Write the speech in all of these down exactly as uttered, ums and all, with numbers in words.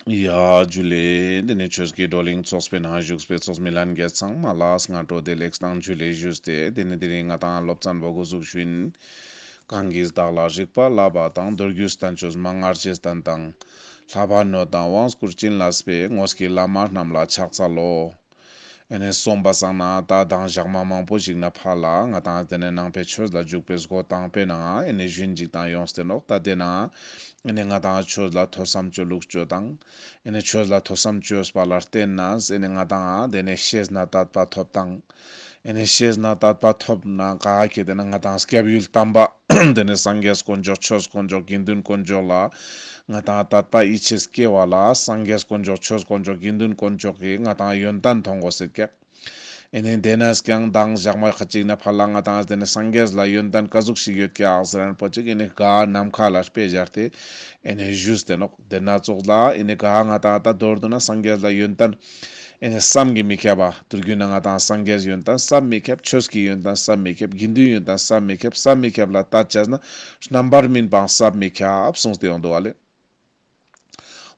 ཡ་ཇུ་ལེ། དེ་ནེ་ཆོས་ཀྱི་བགྲོ་གླེང་ཚོགས་པའི་ནང་བཞུགས་པའི་ཚོགས་མི་ལྷན་རྒྱས་ཚང་མ་ལ་སྔ་དྲོ་བདེ་ལེགས་དང་ཇུ་ལེ་ཞུས་ཏེ། དེ་ནེ་དེ་རིང་ང་ཏང་སློབ་ཚན་བོ་འགོ་འཛུགས་ཞུ་ཡིན། གང་གིས་བདག་ལ་རིག་པ་བསླབ་པ་དང་། མདོ་རྒྱུད་བསྟན་བཅོས་མན་ངག་རྗེས་བསྟན་དང་། ལྷག་པར་གནང་དང་དབང་བསྐུར་བྱིན་བརླབས་པའི། དངོས་ཀྱི་བླ་མ་རྣམས་ལ་ཕྱག་འཚལ་ལོ། ཨེ་ནེ་སོང་པ་སང་ན་ད་དང་ཞག་མ་མང་པོ་ཞིག་ནེ་ཕར་ལ་ང་ཏང་དེ་ནེ་ནང་པའི་ཆོས་ལ་འཇུག་པའི་སྒོ་དང་པོའི་ནང་ཨེ་ནེ་ཞུན་ཅིག་དང་ཡོངས་ཏེ་ནོག། ད་དེ་ནང་ཨེ་ནེ་ང་ཏང་ཆོས་ལ་ཐོས་བསམ་སྤྱོད་ལུགས་སྤྱོད་དང་། ཨེ་ནེ་ཆོས་ལ་ཐོས་བསམ་སྤྱོད་པ་ལ་བརྟེན་ནེ་ཨེ་ནེ་ང་ཏང་དེ་ནེ་ཤེས་ནས་དད་པ་ཐོབ་དང་། ཨེ་ནེ་ཤེས་ནས་དད་པ་ཐོབ་ན་ག་གེ་དེ་ནེ་ང་ཏང་སྐྱབས་ཡུལ་དམ་པ། དེ་ནེ་སངས་རྒྱས་དཀོན་མཆོག་ཆོས་དཀོན་མཆོག་དགེ་འདུན་དཀོན་མཆོག་ལ་ང་ཏང་དད་པ་ཡིད་ཆེས་སྐྱེ་བ་ལ་སངས་རྒྱས་དཀོན་མཆོག་ཆོས་དཀོན་མཆོག་དགེ་འདུན་དཀོན་མཆོག་གི་ང་ཏང་ཡོན་ཏན་མཐོང་དགོས་ཟེར་ཀྱག། ཨེ་ནེ་དེ་ནེ་ཀྱང་དང་ཞག་མ་ཁ་ཅིག་ནེ་ཕར་ལ་ང་ཏང་དེ་ནེ་སངས་རྒྱས་ལ་ཡོན་ཏན་ག་ཟུག་ཞིག་ཡོད་ཀྱག་ཟེར་ན་པོ་ཅིག་ཨེ་ནེ་ག་ནམ་མཁའ་ལ་དཔེ་སྦྱར་ཏེ་ཨེ་ནེ་ཞུས་ཏེ་ནོག། དེ་ནེ་ཙོགས་ལ་ཨེ་ནེ་ག་ང་ཏང་ད་མདོར་བསྡུ་ན་སངས་རྒྱས་ལ་ཡོན་ཏན་ཨེ་ནེ་བསམ་གྱིས་མི་ཁྱབ་པ། མདོ་རྒྱུད་ནང་ང་ཏང་སངས་རྒྱས་ཡོན་ཏན་བསམ་མི་ཁྱབ། ཆོས་ཀྱི་ཡོན་ཏན་བསམ་མི་ཁྱབ། དགེ་འདུན་ཡོན་ཏན་བསམ་མི་ཁྱབ། བསམ་མི་ཁྱབ་ལ་ལྟ་ཅེས་ན་རྣམ་པར་སྨིན་པའང་བསམ་མི་ཁྱབ་གསུངས་ཏེ་ཡོང་འདུག་བ་ལེ།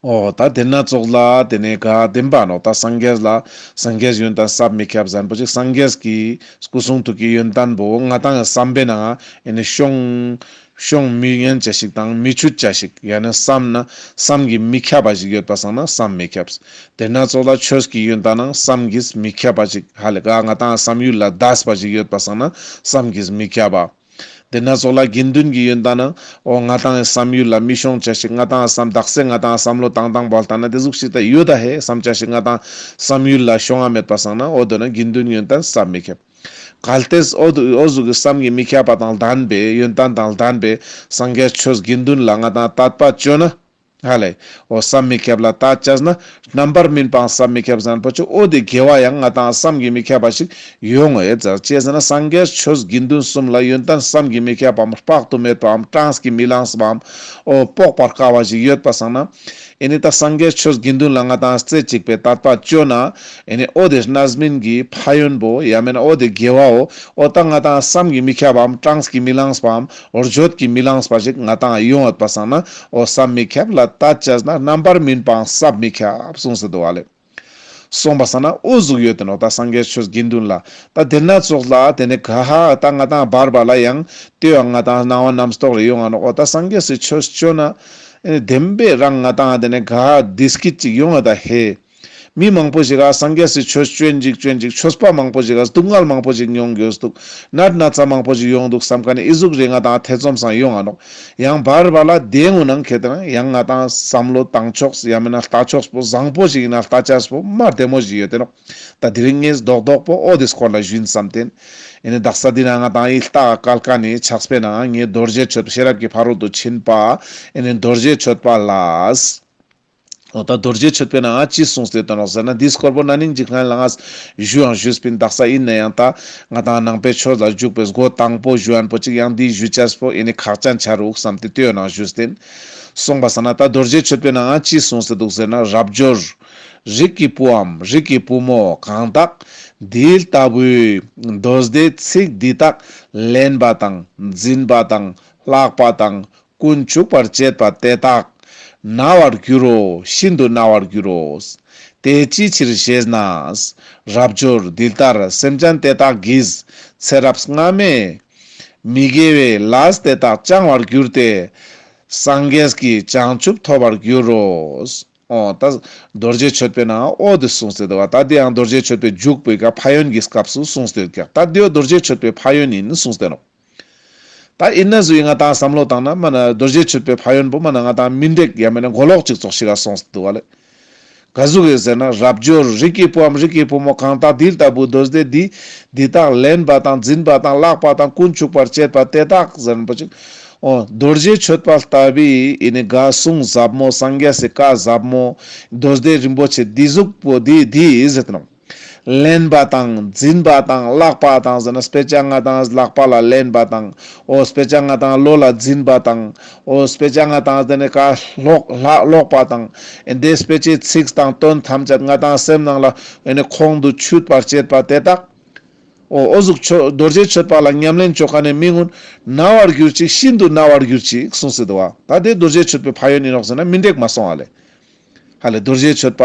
འོ་ད་དེ་ནེ་ཙོགས་ལ་དེ་ནེ་ག་བདེན་པ་ནོག། ད་སངས་རྒྱས་ལ་སངས་རྒྱས་ཡོན་ཏན་བསམ་མི་ཁྱབ་ཟེར་ན་པོ་ཅིག་སངས་རྒྱས་ཀྱི་སྐུ་གསུང་ཐུགས་ཀྱི་ཡོན་ཏན་པོ་ང་ཏང་བསམ་པའི་ནང་ཨེ་ནེ་ཤོང་ཤོང་མི་ཉན་ཅེས་ཤིག་དང་མི་ཆུད་ཅེས་ཤིག་ཡང་ན་བསམ་ན་བསམ་གྱིས་མི་ཁྱབ་པ་ཞིག་ཡོད་པ་སང་ན་བསམ་མི་ཁྱབ། དེ་ནེ་ཙོགས་ལ་ཆོས་ཀྱི་ཡོན་ཏན་ནང་བསམ་གྱིས་མི་ཁྱབ་པ་ཞིག་ཧ་ལེ་ག་ང་ཏང་བསམ་ཡུལ་ལ་འདས་པ་ཞིག་ཡོད་པ་སང་ན་བསམ་གྱིས་མི་ཁྱབ་པ། དེ་ནེ་ཙོགས་ལ་དགེ་འདུན་གྱི་ཡོན་ཏན་ནང་འོ་ང་ཏང་བསམ་ཡུལ་ལ་མི་ཤོང་ཅེས་ཤིག་ང་ཏང་བསམ་དག་ས་ང་ཏང་བསམ་བློ་བཏང་བཏང་བ་ལྟ་ན་དེ་ཟུག་ཞིག་ད་ཡོད་ད་ཧེ་བསམ་ཅེས་ཤིག་ང་ཏང་བསམ་ཡུལ་ལ་ཤོང་ང་མེད་པ་སང་ན་འོ་དོ་ན་དགེ་འདུན་ཡོན་ཏན་བསམ་མི་ཁྱབ། གལ་ཏེ་འོ་དུ་འོ་ཟུག་གི་བསམ་གྱིས་མི་ཁྱབ་པ་དང་ལྡན་པའི་ཡོན་ཏན་དང་ལྡན་པའི་སངས་རྒྱས་ཆོས་དགེ་འདུན་ལ་ང་ཏང་དད་པ་བཅོས་ན་ཧ་ལེ་འོ་བསམ་མི་ཁྱབ་ལ་ལྟ་ཅེས་ན་རྣམ་པར་སྨིན་པའང་བསམ་མི་ཁྱབ་ཟེར་ན་པོ་ཅིག་འོ་དེ་དགེ་བ་ཡང་ང་ཏང་བསམ་གྱིས་མི་ཁྱབ་པ་ཞིག་ཡོང་ངེས་ཟེར། ཅི་ཟེར་ན་སངས་རྒྱས་ཆོས་དགེ་འདུན་གསུམ་ལ་ཡོན་ཏན་བསམ་གྱིས་མི་ཁྱབ་པའམ་དཔག་ཏུ་མེད་པའམ་གྲངས་ཀྱིས་མི་ལངས་པའམ་འོ་དཔོག་པར་དཀའ་བ་ཞིག་ཡོད་པ་སང་ན། ཨེ་ནེ་ད་སངས་རྒྱས་ཆོས་དགེ་འདུན་ལ་ང་ཏང་རྩེ་གཅིག་པའི་དད་པ་བཅོས་ན། ཨེ་ནེ་འོ་དེ་རྣམ་སྨིན་གྱི་ཕན་ཡོན་པོ་ཡང་མེན་ན་འོ་དེ་དགེ་བའོ། འོ་ད་ང་ཏང་བསམ་གྱིས་མི་ཁྱབ་པའམ་གྲངས་ཀྱིས་མི་ལངས་པའམ་འོ་བརྗོད་ཀྱིས་མི་ལངས་པ་ཞིག་ང་ཏང་ཡོང་ཡོད་པ་སང་ན་འོ་བསམ་མི་ཁྱབ་ལ་ལྟ་ཅེས་ན་རྣམ་པར་སྨིན་པའང་བསམ་མི་ཁྱབ་གསུངས་སེ་འདུག་བ་ལེ། སོང་པ་སང་ན་འོ་ཟུག་ཡོད་དེ་ནོག། ད་སངས་རྒྱས་ཆོས་དགེ་འདུན་ལ་ད་དེ་ནེ་ཙོགས་ལ་དེ་ནེ་ག་ཧ་ད་ང་ཏང་བར་བར་ལ་ཡང་དེ་ཡང་ང་ཏང་སྣང་བ་རྣམ་རྟོག་རེ་ཡོང་ང་ནོག། འོ་ད་སངས་རྒྱས་སི་ཆོས་བཅོས་ན་ཨེ་ནེ་བདེན་པའི་རང་ང་ཏང་དེ་ནེ་ག་ཧ་བདེ་སྐྱིད་ཅིག་ཡོང་ང་ད་ཧེ། མི་མང་པོ་ཞིག་ག་སངས་རྒྱས་སི་ཆོས་བཅོན་ཅིག་བཅོན་ཅིག་ཆོས་པ་མང་པོ་ཞིག་ག་སྡུག་བསྔལ་མང་པོ་ཞིག་མྱོང་གི་ཡོད་འདུག། ནད་ན་ཚ་མང་པོ་ཞིག་ཡོང་འདུག་བསམ་མཁན་ནི་ཨི་ཟུག་རེ་ང་ཏང་ཐེ་ཚོམ་སང་ཡོང་ང་ནོག། ཡང་བར་བར་ལ་དེ་ངུ་ནང་ཁེ་ཏེ་ན་ཡང་ང་ཏང་བསམ་བློ་བཏང་ཕྱོགས་ཡང་མེན་ན་ལྟ་ཕྱོགས་པོ་བཟང་པོ་ཞིག་ཡིན་ན་ལྟ་ཅེས་པོ་མ་བདེ་མོ་ཞིག་ཡོད་དེ་ནོག། ད་དེ་རིང་ངས་རྡོག་རྡོག་པོ་འོ་དེ་སྐོར་ལ་ཞུན་བསམ་སྟེ། ཨེ་ནེ་དག་ས་འདི་ན་ང་ཏང་ཨི་ལྟ་བཀལ་མཁན་ནི་ཕྱག་དཔེའི་ནང་ངས་རྡོ་རྗེ་གཅོད་ཤེས་རབ་ཀྱི་ཕ་རོལ་ཏུ་ཕྱིན་པ། ཨེ་ནེ་རྡོ་རྗེ་གཅོད་པ་ལ། འོ་ད་རྡོ་རྗེ་གཅོད་པའི་ནང་ང་ཅི་གསུངས་ཏེ་ཡོད་དེ་ནོག་ཟེར་ན་འདི་སྐོར་པོ་ན་ནིང་ཅིག་སྔན་ལ་ང་ཞུའང་ཞུས་པིན། དག་ས་ཡིན་ན་ཡང་ད་ང་ཏང་ནང་པའི་ཆོས་ལ་འཇུག་པའི་སྒོ་དང་པོ་ཞུ་ཡན་པོ་ཅིག་ཡང་འདི་ཞུ་ཅེས་པོ་ཨེ་ནེ་ཁག་ཅན་ཆ་རུག་བསམ་སྟེ་དེའི་ནང་ཞུས་ཏེ་ཡིན། སོང་པ་སང་ན་ད་རྡོ་རྗེ་གཅོད་པའི་ནང་ང་ཅི་གསུངས་ཏེ་འདུག་ཟེར་ན། རབ་འབྱོར་རིགས་ཀྱི་བུའམ་རིགས་ཀྱི་བུ་མོ་གང་དག་འདི་ལྟ་བུའི་མདོ་སྡེའི་ཚིག་འདི་དག་ལེན་པ་དང་འཛིན་པ་དང་བཀླག་པ་དང་ཀུན་ཆུབ་པར་བྱེད་པ་དེ་དག་ན་བར་འགྱུར་རོ། ཤིན་ཏུ་ན་བར་འགྱུར་རོ། དེ་ཅིའི་ཕྱིར་ཞེ་ན། རབ་འབྱོར་འདི་ལྟར་སེམས་ཅན་དེ་དག་གིས་ཚེ་རབས་སྔ་མའི་མི་དགེ་བའི་ལས་དེ་དག་བྱང་བར་གྱུར་ཏེ། སངས་རྒྱས་ཀྱི་བྱང་ཆུབ་ཐོབ་པར་འགྱུར་རོ། འོ་ད་རྡོ་རྗེ་གཅོད་པའི་ནང་འོ་དེ་གསུངས་ཏེ་འདུག་པ། ད་དེ་ཡང་རྡོ་རྗེ་གཅོད་པའི་མཇུག་པོའི་ཀ་ཕན་ཡོན་གྱི་སྐབས་སུ་གསུངས་ཏེ་ཡོད་ཀྱག། ད་དེ་རྡོ་རྗེ་གཅོད་པའི་ཕན་ཡོན་ཡིན་གསུངས་ཏེ་ནོག། ད་ཡིན་ན་ཟུག་ང་ཏང་བསམ་བློ་བཏང་ན་མ་ན་རྡོ་རྗེ་གཅོད་པའི་ཕན་ཡོན་པོ་མ་ན་ང་ཏང་མི་འགྲིག་ཡང་མེན་ན་མགོ་ལོག་ཅིག་ཙོགས་ཤིག་ག་སོང་སྟེ་འདུག་པ་ལེ། ག་ཟུག་གི་ཟེར་ན། རབ་འབྱོར་རིགས་ཀྱི་བུའམ་རིགས་ཀྱི་བུ་མོ་གང་དག་འདི་ལྟ་བུ་མདོ་སྡེ་འདི་འདི་དག་ལེན་པ་དང་འཛིན་པ་དང་བཀླག་པ་དང་ཀུན་ཆུབ་པར་བྱེད་པ་དེ་དག་ཟེར་ན་པོ་ཅིག། འོ་རྡོ་རྗེ་གཅོད་པ་ལྟ་བུའི་ཨེ་ནེ་ག་གསུང་ཟབ་མོ་སངས་རྒྱས་སི་བཀའ་ཟབ་མོ་མདོ་སྡེ་རིན་པོ་ཆེ་འདི་ཟུག་པོ་འདི་འདི་ཟེར་ཏེ་ནོག། ལེན་པ་དང་འཛིན་པ་དང་བཀླག་པ་དང་ཟེར་ན་དཔེ་ཆ་ང་ཏང་བཀླག་པ་ལ་ལེན་པ་དང་། འོ་དཔེ་ཆ་ང་ཏང་བློ་ལ་འཛིན་པ་དང་། འོ་དཔེ་ཆ་ང་ཏང་དེ་ནེ་ཀ་ཀློག་ཀློག་པ་དང་། ཨེ་འདི་དཔེ་ཆའི་ཚིག་དང་དོན་ཐམས་ཅད་ང་ཏང་སེམས་ནང་ལ་ཨེ་ནེ་ཁོང་དུ་ཆུད་པར་བྱེད་པ་དེ་དག། འོ་འོ་ཟུག་ཆོ་རྡོ་རྗེ་གཅོད་པ་ལ་ཉམས་ལེན་ཅོ་མཁན་ནི་མི་ངུན་ན་བར་གྱུར་ཅིག། ཤིན་ཏུ་ན་བར་གྱུར་ཅིག་གསུངས་སེ་འདུག་པ། ད་དེ་རྡོ་རྗེ་གཅོད་པའི་ཕན་ཡོན་ཡིན་ནོག་ཟེར་ན་མི་འགྲིག་མ་སོང་ང་ལེ། ཧ་ལེ་རྡོ་རྗེ་གཅོད་པ་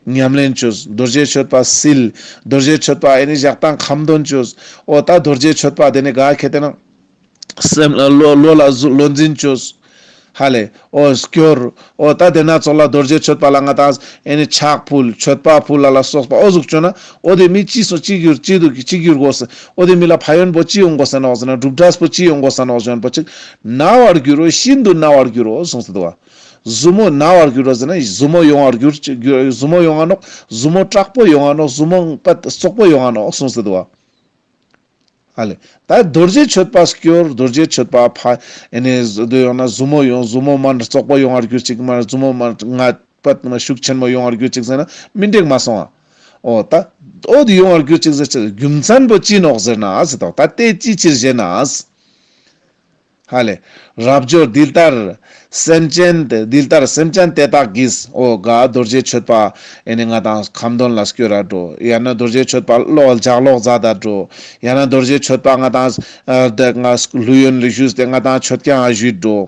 ཉམས་ལེན་ཅོས། རྡོ་རྗེ་གཅོད་པ་སིལ། རྡོ་རྗེ་གཅོད་པ་ཨེ་ནི་ཞག་དང་ཁ་འདོན་ཅོས། འོ་ད་རྡོ་རྗེ་གཅོད་པ་དེ་ནི་ག་ཁེ་ཏེ་ན་སེམས་ལ་བློ་བློ་ལ་བློ་འཛིན་ཅོས། ཧ་ལེ་འོ་སྐྱོར། འོ་ད་དེ་ན་ཙོགས་ལ་རྡོ་རྗེ་གཅོད་པ་ལ་ང་དང་ཨེ་ནི་ཕྱག་ཕུལ། མཆོད་པ་ཕུལ་ལ་ལ་སོགས་པ་འོ་ཟུག་ཅོས་ན་འོ་དེ་མི་ཅི་སོ་ཅི་གྱུར་ཅི་འདུག་ཅི་གྱུར་དགོས་ཟེར། འོ་དེ་མི་ལ་ཕན་ཡོན་པོ་ཅི་ཡོང་དགོས་ཟེར་ནོག་ཟེར་ན་སྒྲུབ་གྲྭས་པོ་ཅི་ཡོང་དགོས་ཟེར་ནོག་ཟེར་ན་པོ་ཅིག་ན་བར་འགྱུར་རོ། ཤིན་ཏུ་ན་བར་འགྱུར་རོ་གསུངས་ཏེ་འདུག་བ། ཟུ་མོ་ན་བར་འགྱུར་རོ་ཟེར་ན་ཟུ་མོ་ཡོང་བར་འགྱུར་ཅིག་འགྱུར་ཟུ་མོ་ཡོང་ང་ནོག་ཟུ་མོ་དྲག་པོ་ཡོང་ང་ནོག་ཟུ་མོ་པད་བཙོག་པོ་ཡོང་ང་ནོག་གསུངས་ཏེ་འདུག་བ། ཧ་ལེ། ད་རྡོ་རྗེ་གཅོད་པ་སྐྱོར། རྡོ་རྗེ་གཅོད་པ་ཕ་ཨེ་ནི་ཟུ་དུ་ཡོང་ན་ཟུ་མོ་ཡོང་ཟུ་མོ་མ་བཙོག་པོ་ཡོང་བར་འགྱུར་ཅིག་མ་ཟུ་མོ་མ་ང་པད་མ་ཤུགས་ཆེན་མོ་ཡོང་བར་འགྱུར་ཅིག་ཟེར་ན་མི་འགྲིག་མ་སོང་ང་། འོ་ད་འོ་དེ་ཡོང་བར་འགྱུར་ཅིག་ཟེར་ཅིག་རྒྱུ་མཚན་པོ་ཅི་ནོག་ཟེར་ན་ཟེར་དོ། ད་དེ་ཅི་ཕྱིར་ཞེ་ན། ཧ་ལེ། རབ་འབྱོར་འདི་ལྟར་སེམས་ཅན་དེ་འདི་ལྟར་སེམས་ཅན་དེ་དག་གིས། འོ་ག་རྡོ་རྗེ་གཅོད་པ་ཨེ་ནི་ང་དང་ཁ་འདོན་ལ་སྐྱོར་ར་འགྲོ། ཡང་ན་རྡོ་རྗེ་གཅོད་པ་ལོ་ལྗགས་ཀློག་མཛད་ད་འགྲོ། ཡང་ན་རྡོ་རྗེ་གཅོད་པ་ང་དང་ཨ་དེ་ང་ལུས་ཡོན་ལ་ཞུས་ཏེ་ང་དང་མཆོད་ཀྱང་ཞུས་འགྲོ།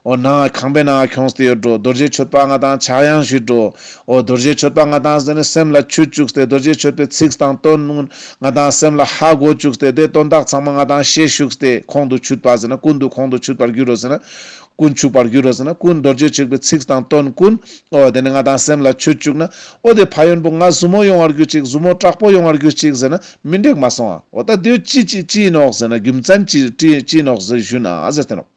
འོ་ནང་ཁང་པའི་ནང་ཁྱོངས་ཏེ་ཡོད་འགྲོ། རྡོ་རྗེ་གཅོད་པ་ང་དང་ཕྱག་ཡང་ཞུས་འགྲོ། འོ་རྡོ་རྗེ་གཅོད་པ་ང་དང་ཟེར་ནས་སེམས་ལ་ཆུད་བཅུག་སྟེ་རྡོ་རྗེ་གཅོད་པའི་ཚིག་དང་དོན་ང་དང་སེམས་ལ་ཧ་གོ་བཅུག་སྟེ་དེ་དོན་དག་ཚང་མ་ང་དང་ཤེས་བཅུག་སྟེ་ཁོང་དུ་ཆུད་པ་ཟེར་ན་ཀུན་ཏུ་ཁོང་དུ་ཆུད་པར་འགྱུར་རོ་ཟེར་ན་ཀུན་ཆུད་པར་འགྱུར་རོ་ཟེར་ན་ཀུན་རྡོ་རྗེ་གཅོད་པའི་ཚིག་དང་དོན་ཀུན་འོ་དེ་ནི་ང་དང་སེམས་ལ་ཆུད་བཅུག་ན་འོ་དེ་ཕན་ཡོན་པོ་ང་ཟུ་མོ་ཡོང་བར་འགྱུར་ཅིག་ཟུ་མོ་དྲག་པོ་ཡོང་བར་འགྱུར་ཅིག་ཟེར་ན་མི་འགྲིག་མ་སོང་ང་། འོ་ད་དེ་ཅི་ཅི་ཅི་ནོག་ཟེར་ན་རྒྱུ་མཚན་ཅི་ཅི་ཅི་ནོག་ཟེར་ཞུ་ན་ཟེར་ཏེ་ནོག།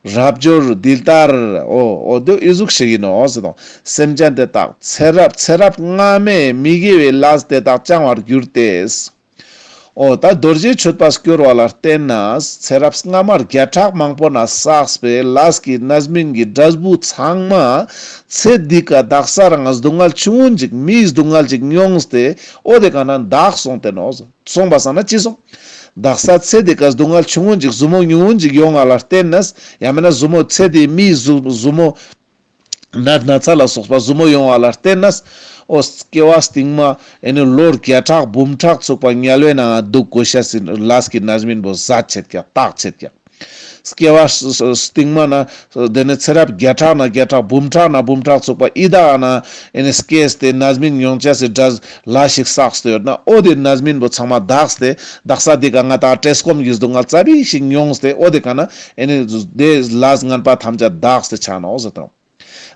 རབ་འབྱོར་འདི་ལྟར། འོ་འོ་དེ་ཨི་ཟུག་ཞིག་ཡིན་ནོག་ཟེར་དང་། སེམས་ཅན་དེ་དག་ཚེ་རབས་ཚེ་རབས་སྔ་མའི་མི་དགེ་བའི་ལས་དེ་དག་བྱང་བར་གྱུར་ཏེ། འོ་ད་རྡོ་རྗེ་གཅོད་པ་སྐྱོར་བ་ལ་བརྟེན་ནས་ཚེ་རབས་སྔ་མར་བརྒྱ་ཕྲག་མང་པོ་ན་བསགས་པའི་ལས་ཀྱི་རྣམ་སྨིན་གྱི་འབྲས་བུ་ཚང་མ་ཚེ་འདི་ཀ་དག་ས་རང་སྡུག་བསྔལ་ཆུང་ངུན་ཅིག་མིའི་སྡུག་བསྔལ་ཅིག་མྱོངས་ཏེ་འོ་དེ་ཀ་ན་དག་སོང་སྟེ་ནོག། སོང་པ་སང་ན་ཅི་སོང་། དག་ས་ཚེ་འདི་ཀ་སྡུག་བསྔལ་ཆུང་ངུན་ཅིག་ཟུ་མོ་ཉུང་ངུན་ཅིག་ཡོང་བ་ལ་བརྟེན་ནས་ཡང་མིན་ན་ཟུ་མོ་ཚེ་འདི་མིའི་ཟུ་ཟུ་མོ་ནད་ན་ཚ་ལ་སོགས་པ་ཟུ་མོ་ཡོང་བ་ལ་བརྟེན་ནས་འོ་སྐྱེ་བ་སྟིང་མ་ཨེ་ནི་ལོ་བརྒྱ་ཕྲག་འབུམ་ཕྲག་ཚུག་པ་དམྱལ་བའི་ནང་འདུག་དགོས་ཤེས་སི་ལས་ཀྱི་རྣམ་སྨིན་པོ་ཟད་ཆེད་ཀྱག་དག་ཆེད་ཀྱག། སྐྱེ་བ་ས་ས་སྟིང་མ་ན་དེ་ནི་ཚེ་རབས་བརྒྱ་ཕྲག་ན་བརྒྱ་ཕྲག་འབུམ་ཕྲག་ན་འབུམ་ཕྲག་ཚུག་པ་ཡི་དྭགས་ན་ཨེ་ནི་སྐྱེས་ཏེ་རྣམ་སྨིན་མྱོང་ཅེས་སི་འབྲས་ལ་ཞིག་བསགས་ཏེ་ཡོད་ན་འོ་དེ་རྣམ་སྨིན་པོ་ཚང་མ་དག་སྟེ་དག་ས་དེ་ཀ་ང་དང་བཀྲེས་སྐོམ་གྱི་སྡུག་བསྔལ་ཙ་པིག་ཞིག་མྱོངས་ཏེ་འོ་དེ་ཀ་ན་ཨེ་ནི་དེ་ལས་ངན་པ་ཐམས་ཅད་དག་སྟེ་ཆ་ནོག་ཟེར་དང་།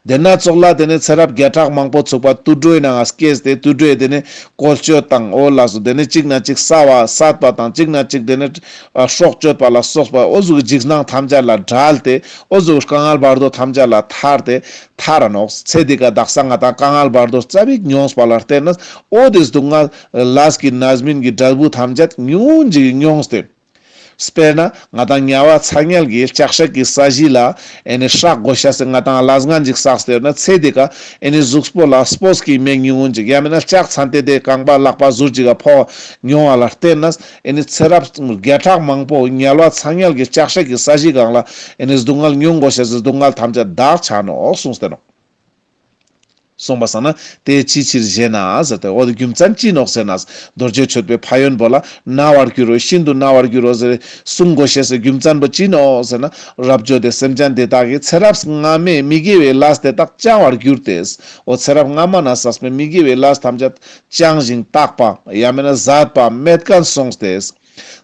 དེ་ན་ཙོགས་ལ་དེ་ནི་ཚེ་རབས་བརྒྱ་ཕྲག་མང་པོ་ཚུག་པ་དུད་འགྲོའི་ནང་ང་སྐྱེས་ཏེ་དུད་འགྲོའི་དེ་ནི་བཀོལ་སྤྱོད་དང་འོ་ལ་སོགས་དེ་ནི་གཅིག་ན་གཅིག་ཟ་བ་བསད་པ་དང་གཅིག་ན་གཅིག་དེ་ནི་ཨ་སྲོག་གཅོད་པ་ལ་སོགས་པ་འོ་ཟུག་གི་འཇིགས་སྣང་ཐམས་ཅད་ལ་བྲལ་ཏེ་འོ་ཟུག་དཀའ་ངལ་བར་དོ་ཐམས་ཅད་ལ་ཐར་ཏེ་ཐར་ར་ནོག། ཚེ་འདི་ཀ་དག་ས་ང་དང་དཀའ་ངལ་བར་དོ་ཙ་པིག་མྱོངས་པ་ལ་བརྟེན་ནས་འོ་དེ་སྡུག་བསྔལ་ལས་ཀྱི་རྣམ་སྨིན་གྱི་འབྲས་བུ་ཐམས་ཅད་ཉུང་ངུན་ཅིག་མྱོངས་ཏེ། དཔེར་ན་ང་དང་དམྱལ་བ་ཚ་དམྱལ་གྱི་ལྕགས་སྲེག་གི་ས་གཞི་ལ་ཨེ་ནི་སྲེག་དགོས་ཤེས་སི་ང་དང་ལས་ངན་ཅིག་བསགས་ཏེ་ཡོད་ན་ཚེ་འདི་ཀ་ཨེ་ནི་གཟུགས་པོ་ལ་སྤོས་ཀྱི་མེ་ཉུང་ངུན་ཅིག་ཡང་མིན་ན་ལྕགས་ཚན་ཏེ་དེ་རྐང་པ་ལག་པ་ཟུར་ཅིག་ག་ཕོག་མྱོང་བ་ལ་བརྟེན་ནས་ཨེ་ནི་ཚེ་རབས་བརྒྱ་ཕྲག་མང་པོ་དམྱལ་བ་ཚ་དམྱལ་གྱི་ལྕགས་སྲེག་གི་ས་གཞི་སྒང་ལ་ཨེ་ནི་སྡུག་བསྔལ་མྱོང་དགོས་ཤེས་སི་སྡུག་བསྔལ་ཐམས་ཅད་དག་ཆ་ནོག་གསུངས་ཏེ་ནོག། གསུངས་པ་སང་ན་དེ་ཅི་ཕྱིར་ཞེ་ན་ཟེར་ཏེ་འོ་དེ་རྒྱུ་མཚན་ཅི་ནོག་ཟེར་ན་རྡོ་རྗེ་གཅོད་པའི་ཕན་ཡོན་པོ་ལ་ན་བར་འགྱུར་རོ་ཤིན་ཏུ་ན་བར་འགྱུར་རོ་ཟེར་གསུང་དགོས་ཤེས་སི་རྒྱུ་མཚན་པོ་ཅི་ནོག་ཟེར་ན་རབ་འབྱོར་དེ་སེམས་ཅན་དེ་དག་གིས་ཚེ་རབས་སྔ་མའི་མི་དགེ་བའི་ལས་དེ་དག་བྱང་བར་གྱུར་ཏེ། འོ་ཚེ་རབས་སྔ་མ་ན་བསགས་པའི་མི་དགེ་བའི་ལས་ཐམས་ཅད་བྱང་ཞིང་དག་པ་ཡང་མིན་ན་ཟད་པ་མེད་མཁན་སོང་སྟེ།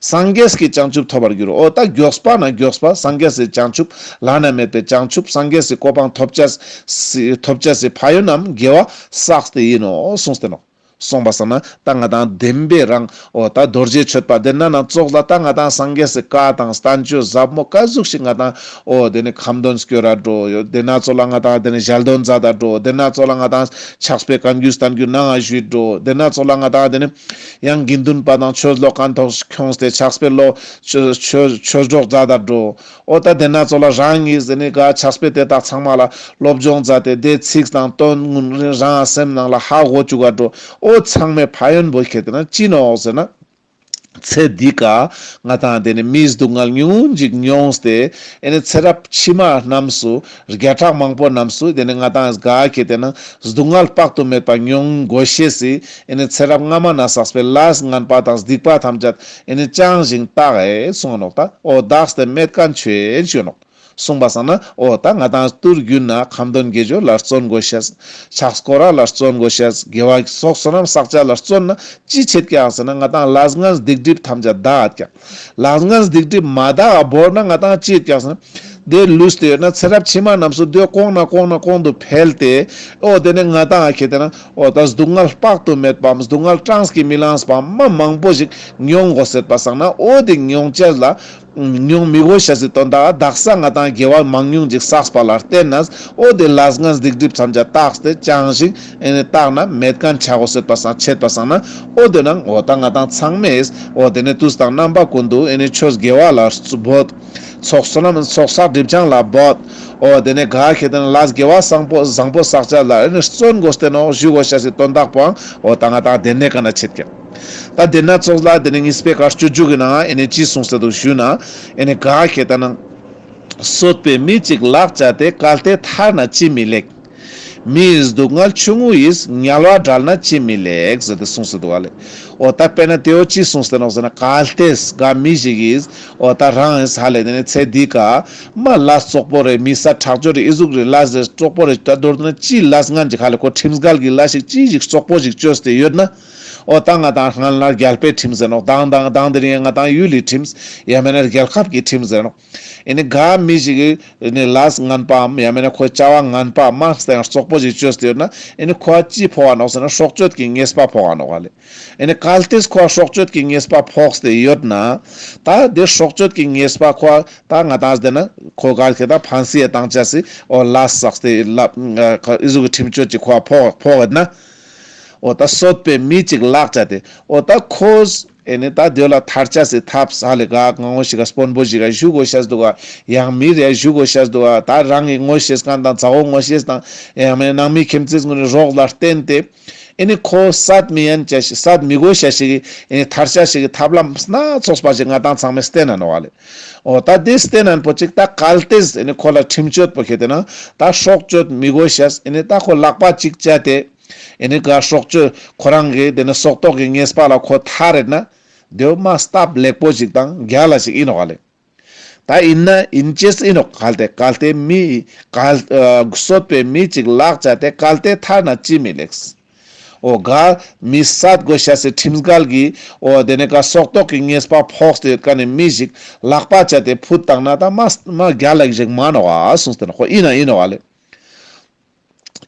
སངས་རྒྱས་ཀྱི་བྱང་ཆུབ་ཐོབ་པར་འགྱུར། འོ་ད་མགྱོགས་པ་ན་མགྱོགས་པ་སངས་རྒྱས་སི་བྱང་ཆུབ་བླ་ན་མེད་པའི་བྱང་ཆུབ་སངས་རྒྱས་སི་གོ་འཕང་ཐོབ་ཅེས་སི་ཐོབ་ཅེས་སི་ཕན་ཡོན་ནམ་དགེ་བ་བསགས་ཏེ་ཡིན་ནོག་གསུངས་ཏེ་ནོག། གསུངས་པ་སང་ན་ད་ང་དང་བདེན་པའི་རང་འོ་ད་རྡོ་རྗེ་གཅོད་པ་དེ་ན་ན་ཙོགས་ལ་ད་ང་དང་སངས་རྒྱས་སི་བཀའ་དང་བསྟན་བཅོས་ཟབ་མོ་ག་ཟུག་ཞིག་ང་དང་འོ་དེ་ནི་ཁ་འདོན་སྐྱོར་ར་འགྲོ་ཡོད། དེ་ན་ཙོགས་ལ་ང་དང་དེ་ནི་ཞལ་འདོན་མཛད་ད་འགྲོ། དེ་ན་ཙོགས་ལ་ང་དང་ཕྱག་དཔེ་བཀའ་འགྱུར་བསྟན་འགྱུར་ནང་ང་ཞུས་འགྲོ། དེ་ན་ཙོགས་ལ་ང་དང་དེ་ནི་ཡང་དགེ་འདུན་པ་དང་ཆོས་ཀློག་མཁན་ཐོག་ཁྱོངས་ཏེ་ཕྱག་དཔེ་ལོ་ཆོས་ཆོས་ཆོས་སྒྲོག་མཛད་ད་འགྲོ། འོ་ད་དེ་ན་ཙོགས་ལ་རང་གི་ཟེར་ནི་ག་ཕྱག་དཔེ་དེ་དག་ཚང་མ་ལ་སློབ་སྦྱོང་མཛད་དེ་དེ་ཚིག་དང་དོན་ངོ་རང་སེམས་ནང་ལ་ཧ་གོ་བཅུག་ག་འགྲོ། འོ་ཚང་མའི་ཕན་ཡོན་པོ་ཁྱེར་ཏེ་ན་ཅི་ནོག་ཟེར་ན། ཚེ་འདི་ཀ་ང་དང་དེ་ནི་མིའི་སྡུག་བསྔལ་ཉུང་ངུན་ཅིག་མྱོངས་ཏེ་ཨེ་ནི་ཚེ་རབས་ཕྱི་མ་རྣམས་སུ་བརྒྱ་ཕྲག་མང་པོ་རྣམས་སུ་དེ་ནི་ང་དང་ག་ཁྱེར་ཏེ་ན་སྡུག་བསྔལ་དཔག་ཏུ་མེད་པ་མྱོང་དགོས་ཤེས་སི་ཨེ་ནི་ཚེ་རབས་སྔ་མ་ན་བསགས་པའི་ལས་ངན་པ་དང་སྡིག་པ་ཐམས་ཅད་ཨེ་ནི་བྱང་ཞིང་དག་ཨེ་གསུངས་ནོག། ད་འོ་དག་སྟེ་མེད་མཁན་ཆོས་ཨེ་ཞུ་ནོག། གསུངས་པ་སང་ན་འོ་ད་ང་ཏང་ཏུར་རྒྱུན་ན་ཁ་འདོན་དགེ་སྦྱོར་ལ་བརྩོན་དགོས་ཤེས། ཕྱག་སྐོར་ར་ལ་བརྩོན་དགོས་ཤེས། དགེ་བ་ཚོགས་བསོད་ནམས་བསགས་བྱ་ལ་བརྩོན་ན་ཅི་ཆེད་ཀྱག་ཟེར་ན་ང་ཏང་ལས་ངན་སྡིག་སྒྲིབ་ཐམས་ཅད་དག་ཀྱག། ལས་ངན་སྡིག་སྒྲིབ་མ་དག་བོར་ན་ང་ཏང་ཅི་ཡོད་ཀྱག་ཟེར་ན། དེ་ལུས་ཏེ་ཡོད་ན་ཚེ་རབས་ཕྱི་མ་རྣམས་སུ་དེ་གོང་ན་གོང་ན་གོང་དུ་འཕེལ་ཏེ། འོ་དེ་ནས་ང་ཏང་ཁེ་ཏེ་ན་འོ་ད་སྡུག་བསྔལ་དཔག་ཏུ་མེད་པའམ་སྡུག་བསྔལ་གྲངས་ཀྱིས་མི་ལངས་པ་མ་མང་པོ་ཞིག་མྱོང་དགོས་ཟེར་པ་སང་ན། འོ་དེ་མྱོང་ཅེས་ལ་མྱོང་མི་དགོས་ཤེས་སི་དོན་དག་དག་ས་ང་ཏང་དགེ་བ་མང་ཉུང་ཅིག་བསགས་པ་ལ་བརྟེན་ནས། འོ་དེ་ལས་ངན་སྡིག་སྒྲིབ་ཐམས་ཅད་དག་སྟེ་བྱང་ཞིང་ཨེ་ནི་དག་ན་མེད་མཁན་ཆ་དགོས་ཟེར་པ་སང་ཆེད་པ་སང་ན། འོ་དེ་ནང་འོ་ད་ང་ཏང་ཚང་མས་འོ་དེ་ནས་དུས་དང་རྣམ་པ་ཀུན་ཏུ་ཨེ་ནི་ཆོས་དགེ་བ་ལ་འབད། ཚོགས་བསོད་ནམས་ཚོགས་བསགས་སྒྲིབ་སྦྱང་ལ་འབད། འོ་དེ་ནས་ག་ཁེ་ཏེ་ན་ལས་དགེ་བ་བཟང་པོ་བཟང་པོ་བསགས་བྱ་ལ་ཨེ་ནི་བརྩོན་དགོས་ཏེ་ནོག་ཞུ་དགོས་ཤེས་སི་དོན་དག་པོའང་འོ་ད་ང་ཏང་དེ་ནས་ག་ན་ཆེད་ཀྱག། ད་དེ་ན་ཚོགས་ལ་དེ་ནས་གཉིས་པའི་ཀ་སྤྱོད་འཇུག་གི་ནང་ཨེ་ནི་ཅི་གསུངས་ཏེ་འདུག་ཞུ་ན། ཨེ་ནི་ག་ཁེ་ཏེ་ན་གསོད་པའི་མི་གཅིག་ལག་བཅད་དེ། གལ་ཏེ་ཐར་ན་ཅི་མི་ལེགས། མི་ཡི་སྡུག་བསྔལ་ཆུང་ངུ་ཡིས། དམྱལ་བ་བྲལ་ན་ཅི་མི་ལེགས་ཟེར་ཏེ་གསུངས་ཏེ་འདུག་ག་ལེ། འོ་ད་དཔེར་ན་དེའོ་ཅི་གསུངས་ཏེ་ནོག་ཟེར་ན། གལ་ཏེ་ག་མི་ཞིག་གིས་འོ་ད་རང་ཧ་ལས་དེ་ནས་ཚེ་འདི་ཀ་མ་ལས་བཙོག་པོ་རེ་མི་ས་ཁྲག་སྦྱོར་རེ་ཨི་ཟུག་རེ་ལས་རེ་བཙོག་པོ་རེ་ད་མདོར་བསྡུ་ན་ཅི་ལས་ངན་ཅིག་ཧ་ལས་ཁོ་ཁྲིམས་འགལ་གྱི་ལས་ཤིག་ཅི་ཞིག་བཙོག་པོ་ཞིག་བཅོས་ཏེ་ཡོད་ན། འོ་ད་ང་ཏང་སྔན་ལ་རྒྱལ་པོའི་ཁྲིམས་ཟེར་ནོག། དང་དང་དང་དེ་རིང་ང་ཏང་ཡུལ་ལི་ཁྲིམས། ཡང་མེད་ན་རྒྱལ་ཁབ་ཀྱི་ཁྲིམས་ཟེར་ནོག། ཨེ་ནི་ག་མི་ཞིག་གིས་ཨེ་ནི་ལས་ངན་པའམ་ཡང་མེད་ན་ཁོའི་བྱ་བ་ངན་པ་མ་སྟེ་ཡང་བཙོག་པོ་ཞིག་བཅོས་ཏེ་ཡོད་ན། ཨེ་ནི་ཁོ་ཅི་ཕོག་ག་ནོག་ཟེར་ན་སྲོག་གཅོད་ཀྱི་ཉེས་པ་ཕོག་ག་ནོག་ག་ལེ། ཨེ་ནི་གལ་ཏེ་ཁོ་སྲོག་གཅོད་ཀྱི་ཉེས་པ་ཕོག་སྟེ་ཡོད་ན། ད་དེ་སྲོག་གཅོད་ཀྱི་ཉེས་པ་ཁོ་ད་ང་ཏང་དེ་ན་ཁོ་གལ་ཏེ་ད་ཕན་སི་ཡ་བཏང་ཅེས་སི་འོ་ལས་བསགས་ཏེ་ལ་ཨི་ཟུག་གི་ཁྲིམས་གཅོད་ཅིག་ཁོ་ཕོག་ཕོག་ཡོད་ན། འོ་ད་གསོད་པའི་མི་གཅིག་ལག་བཅད་དེ། འོ་ད་ཁོ་ཨེ་ནི་ད་དེ་ལ་ཐར་ཅེས་སི་ཐབས་ཧ་ལས་ག་ང་ངོ་ཞིག་ག་དཔོན་པོ་ཞིག་ག་ཞུ་དགོས་ཤེས་འདུག་ག། ཡང་མི་རེ་ཞུ་དགོས་ཤེས་འདུག་ག། ད་རང་གི་ངོ་ཤེས་མཁན་དང་མཛའ་བོ་ངོ་ཤེས་དང་ཡང་མེད་ནང་མི་ཁྱིམ་མཚེས་ངོ་ནི་རོགས་ལ་བརྟེན་ཏེ། ཨེ་ནི་ཁོ་བསད་མི་ཡན་ཅེས་ཤིག་བསད་མི་དགོས་ཤེས་ཤིག་གི་ཨེ་ནི་ཐར་ཅེས་ཤིག་གི་ཐབས་ལམ་སྣ་ཚོགས་པ་ཞིག་ང་ཏང་ཚང་མས་བསྟེན་ན་ནོག་ག་ལེ། འོ་ད་དེ་བསྟེན་ན་པོ་ཅིག་ད་གལ་ཏེ་ཨེ་ནི་ཁོ་ལ་ཁྲིམས་གཅོད་པོ་ཁེ་ཏེ་ན་ད་སྲོག་གཅོད་མི་དགོས་ཤེས་ཨེ་ནི་ད་ཁོ་ལག་པ་གཅིག་བཅད་དེ། ཨེ་ནི་ག་སྲོག་གཅོད་ཁོ་རང་གི་དེ་ནི་སྲོག་ཐོག་གི་ཉེས་པ་ལ་ཁོ་ཐར་ཡོད་ན། དེའོ་མ་སྟབས་ལེགས་པོ་ཞིག་དང་རྒྱལ་ལ་ཞིག་ཨིན་ནོག་ག་ལེ། ད་ཨིན་ན་ཨིན་ཅེས་ཨིན་ནོག། གལ་ཏེ་གལ་ཏེ་མི་གལ་ཨ་གསོད་པའི་མི་གཅིག་ལག་བཅད་དེ། གལ་ཏེ་ཐར་ན་ཅི་མི་ལེགས། འོ་ག་མི་བསད་དགོས་ཤེས་སི་ཁྲིམས་འགལ་གྱི་འོ་དེ་ནི་ག་སྲོག་ཐོག་གི་ཉེས་པ་ཕོག་སྟེ་ཡོད་མཁན་ནི་མི་ཞིག་ལག་པ་བཅད་དེ་ཕུད་བཏང་ན་ད་མ་མ་རྒྱལ་ལ་ཞིག་མ་ནོག་ག་གསུངས་ཏེ་ནོག། ཁོ་ཨིན་ན་ཨིན་ནོག་ག་ལེ།